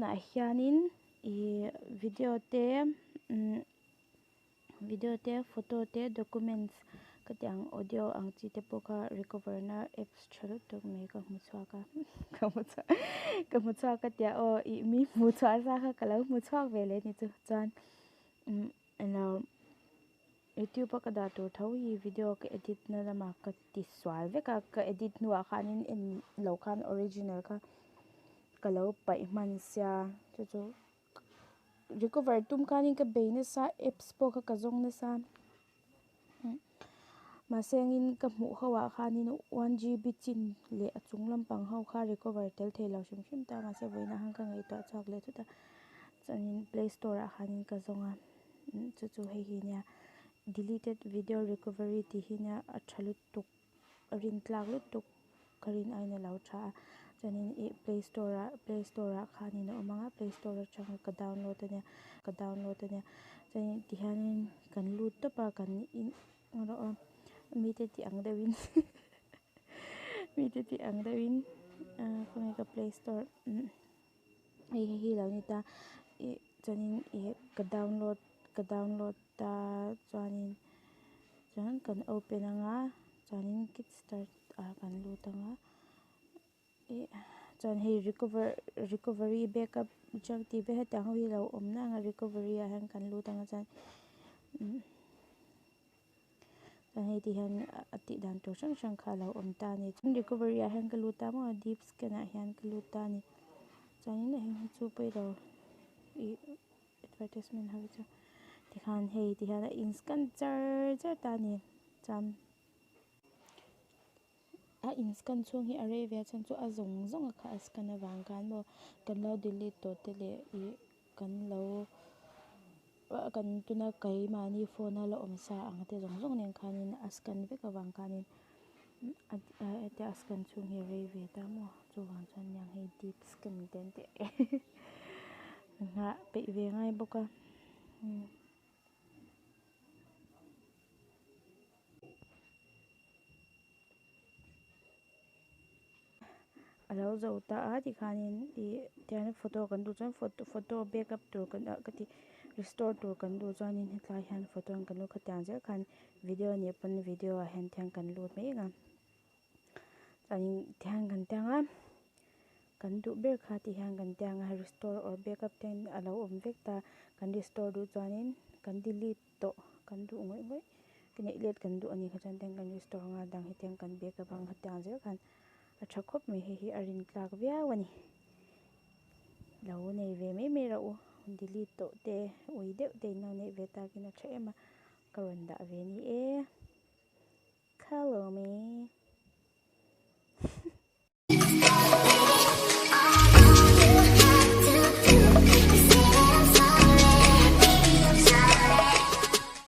Phone ah hianin ih video te umm video te photo te documents ka tih ang audio ang chi te pawh kha recover na apps tha lutuk mai ka hmu chhuak a ka hmu chhuak ka hmu chhuak ka tia aw ih mi hmu chhuah sa kha ka lo hmu chhuak ve leh a ni chu chuan umm eng youtube a ka dah tur tho hi video ka edit na lamah ka ti sual vek a ka edit hnuah khanin en lo khan original kha ka lo paih hman sia chu chu recover tum khanin ka bei nasa apps pawh kha ka zawng nasa mahse engin ka hmuh ho ah khanin one G B chin leh a chung lampang ho kha recover tel thei lo hrim hrim ta mahse vawiinah khan ka ngaihtuah chhuak leh thut a chuanin play store ah khanin ka zawng a chu chu hei hi nia deleted video recovery tih hi nia a tha lutuk a rin tlak lutuk ka rin aiin a lo tha a chuanin ih play store ah play store ah khanin a awm ang a play store atanga ka download a nia ka download a nia chuanin tihianin kan lut tawp a kan in rawh a mite tih ang deuhin mite tih ang deuhin ah khawnge ka play store hei hei hi lo ni ta ih chuanin ih ka download ka download ta chuanin chuan kan open anga chuanin get start ah kan lut anga ih chuan hei recover recovery backup junk tih vel hetiang ho hi lo awm na anga recovery ah hian kan lut anga chuan umm chuan hei ti hian a tih dan tur hrang hrang kha a lo awm ta a ni chuan recovery ah hian ka lut ta maw deep scan ah hian ka lut ta a ni chuanin heng hi chu pawilo ih advertisement ho hi chu tikhan hei ti hian a in scan char char ta a ni chuan a in scan chhung hi a rei ve a chhan chu a zawng zawng a kha a scan avang khan maw kan lo delete tawh te leh ih kan lo kan tuna keimahni phone a la awm sa ang te zawng zawng nen khanin a scan vek avang khanin hetia a scan chhung hi a rei ve ta maw chuvang chuan niang hei deep scan te an tih nghah peih ve ngai bawk a. A lo zo ta a tikhanin ih tihian photo kan duh chuan photo photo backup tur kan ah ka ti restore tur kan duh chuanin hetlai hian photo an kan lut khatiang zel khan video a nih pawn video ah hian tihian kan lut mai ang a chuanin tihian kan tiang a kan duh ber kha tihian kan tiang a restore or backup te a lo awm vek ta kan restore duh chuanin kan delete tawh kan duh ngawih ngawih ka neih let kan duh a ni kha chuan tiang kan restore anga dang hi tiang kan backup ang hetiang zel khan a tha khawp mai hei hi a rin tlak viau a ni lo nei ve mai mai rawh u delete tawh te ui deuh te in lo neih ve takin a tha em a ka rawn dah ve ni e. Kha lo mai.